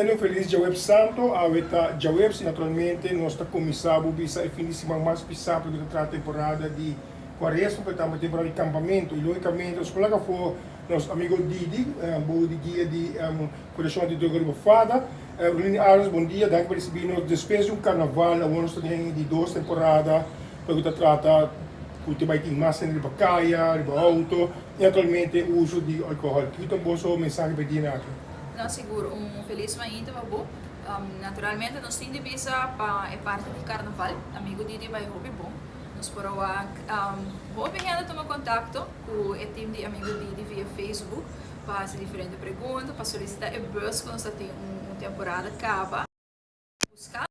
Hende un felis djaweps santo. Awe ta djaweps y naturalmente nos ta cuminsa bo bisa e fin di siman mas pisa porque ta trata temporada di cuaresma pero tambe temporada di campamento y logicamente nos por laga afo nos amigo Didi bo di guia di Fundacion Anti Droga Riba Fada. Rolini Arends bon dia, danki pa ricibi nos despues di un carnaval awor nos ta den e di dos temporada porque ta trata cu ta bay tin mas hende riba caya, riba auto y naturalmente uso di alcohol. Kico ta boso mensahe pa e dianan aki? No, sigur. Un felis mainta pa bo. Naturalmente nos tin di bisa pa e parti di carnaval. Amigo Didi bai hopi bon. Nos por a wak hopi hende tuma contacto cu e team di Amigo Didi via Facebook pa haci diferente pregunta, pa solicita e bus cu nos ta tin un temporada caba. Busca.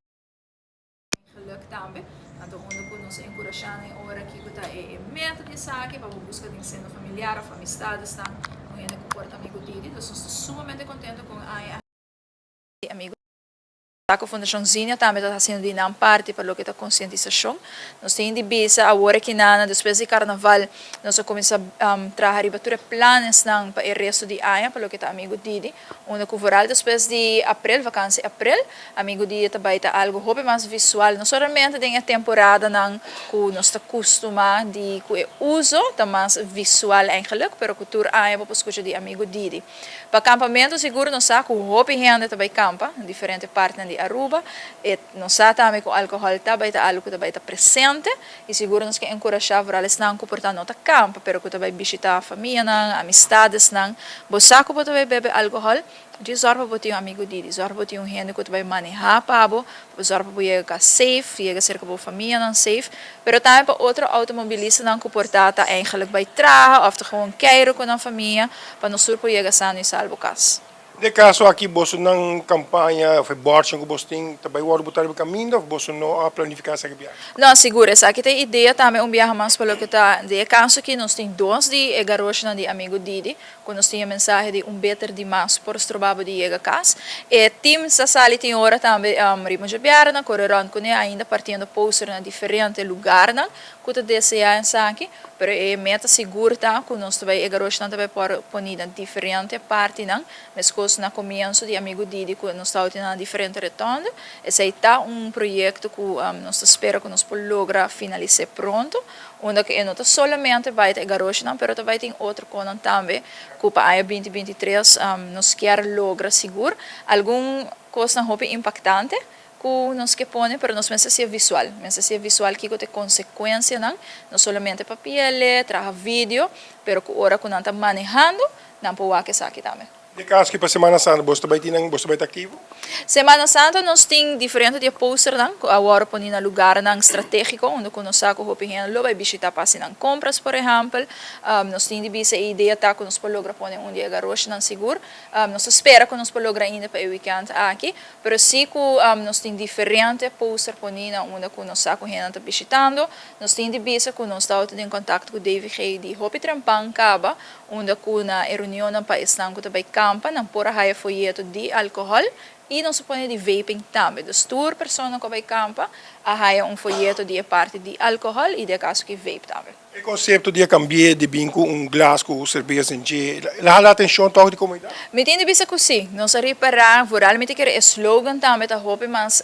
Geluk tambe. Anto unda ku nos a enkurashá nan e ora kiko ta e meta di esaki pa bo buska den seno familiar òf amistadesnan un hende ku por ta amigu di di. Dus nos ta sumamente kontento kon aña di amigu. Ta ku Fundashon Zinnia tambe ta hasiendo di nan parti pa loke ta konsientisashon. Nos tin di bisa awor aki nan despues di karnaval nos a kuminsá traha riba tur e planesnan pa e resto di aña pa loke ta amigu Didi. Unda ku vooral despues di aprel, vakansi aprel, Amigu Dia ta bai ta algu hopi mas visual, no solamente den e temporadanan ku nos ta kustumá di ku e uso ta mas visual eigenlijk, pero ku tur aña bo por skucha di Amigu Didi. Pa kampamentu sigur nos sa ku hopi hende ta bai kampa na diferente partinan di Aruba. E nos sa tambe ku alkohòl ta bai ta algu ku ta bai ta presente i sigur nos ke enkurashá vooral esnan ku por ta no ta kampa pero ku ta bai bishitá famianan, amistadesnan. Bo sa ku bo ta bai bebe alkohòl, Dje zòrg pa bo tin un amigu di di, zòrg pa bo tin un hende ku ta bai manehá pa bo, zòrg pa bo yega kas safe, yega serka bo famianan safe, pero tambe pa otro outomobilistanan ku por ta ta eigenlijk bai traha òf ta gewoon keiru ku nan famia pa nos tur por yega sano i salbo kas. Den e kaso aki boso nan kampaña òf e bòrchinan ku boso tin ta bai wòrdu botá riba kaminda òf boso no a planifiká esaki biaha? No, sigur. Esaki ta e idea tambe un biaha mas pa loke ta den e kaso aki nos tin dos di e garoshinan di amigu Didi. Ku nos tin e mensahe di un beter di mas por stroba bo di yega kas. E team sa sali tin ora tambe riba un djabièrnè, kore rònt kuné ainda partiendo poster na diferente lugarnan ku ta deseá esaki. Pero e meta sigur ta ku nos ta bai e garoshinan ta bai por poni na diferente partinan, meskos na komienso di Amigu Didi ku nos tabatin na diferente retònde. Esei ta un proyekto ku nos ta spera ku nos por logra finalis'é pronto. Unda ku e no ta solamente bai ta e garoshinan pero ta bai tin otro konan tambe ku pa aña binti 23 nos kier logra sigur. Algun kosnan hopi impaktante ku nos ke pone pero nos mester hasié visual. Mester hasié visual kiko ta e konsekuensianan no solamente papia lé, traha video pero ku ora ku nan ta manehando nan por wak esaki tambe. Den kaso ki pa Semana Santa boso ta bai tin nan, boso ta bai ta aktivo? Semana Santa nos tin diferente di e posternan ku a wòrdu poni na lugarnan stratégiko unda ku nos sa ku hopi hende lo bai bishitá pa hasi nan kompras por ehèmpel. Nos tin di bisa e idea ta ku nos por logra pone un di e garoshinan sigur. Nos ta spera ku nos por logra ainda pa e wikènt aki, pero si ku nos tin diferente poster poni na unda ku nos sa ku hendenan ta bishitando. Nos tin di bisa ku nos tabata den kontakto ku DVG di hopi trempan kaba Unda ku na e reunionnan pa esnan ku ta bai kampa nan por a haya foyeto di alkohòl i nos a pone di vaping tambe. Dus tur persona ku a bai kampa a haya un foyeto di e parti di alkohòl i di akaso ki vape tambe. E konsepto di a kambi'é di bin ku un glas ku serbes den dje, el a hala atenshon tòg di komunidat? Mi tin di bisa ku si. Nos a ripará, vooral mi ta kere e slogan tambe ta hopi mas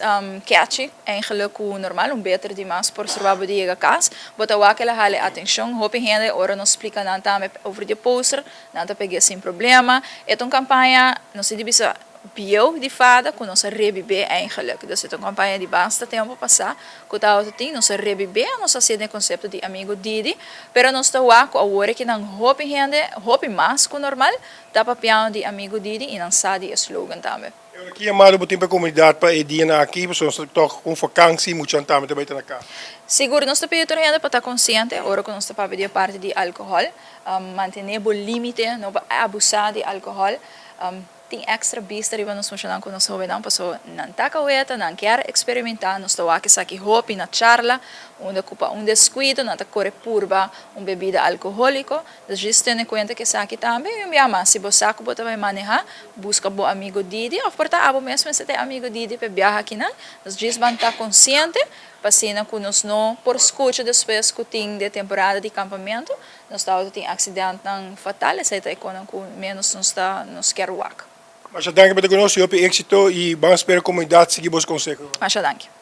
catchy eigenlijk ku normal, un beter di mas por stroba bo di yega kas. Bo ta wak el a hala e atencion. Hopi hende ora nos splica nan tambe over di e poster, nan ta peg'é sin problema. E ta un campaña, nos tin di bisa bieu di fada cu nos a rebibé eigenlijk. Dus e ta un campaña di basta tempo pasá cu tabata tin. Nos a rebibé, nos a hacié den e concepto di Amigo Didi. Pero nos ta wak cu awor aki nan hopi hende, hopi mas cu normal, ta papiando di Amigo Didi y nan sa di e slogan tambe. E ora ki yamado bo tin pa e komunidat pa e dianan aki, pasobra nos ta tok ku un fakansi, muchanan tambe ta bai ta na kas. Sigur nos ta pidi tur hende pa ta konsiente ora ku nos ta papia di e parti di alkohòl. Mantené bo límite, no pa abusá di alkohòl. Tin èkstra bista riba nos muchanan ku nos hóbennan pasobra nan ta kaweta, nan kier eksperimentá. Nos ta wak esaki hopi na charla unda ku pa un deskuido nan ta kore purba un bebida alkohóliko. Dus djis tene kuenta ku esaki tambe i un bia mas si bo sa ku bo ta bai maneha, buska bo amigo Didi òf por ta abo mes mester ta e amigo Didi pa e biaha akinan. Dus djis ban ta konsiente pa asina ku nos no por skucha despues ku tin di e temporada di kampamentu nos tabata tin aksidentnan fatal, esei ta e konan ku ménos nos ta nos kier wak. Masha danki pa ta ku nos, hopi éksito i ban spera komunidat sigui boso konseho. Masha danki.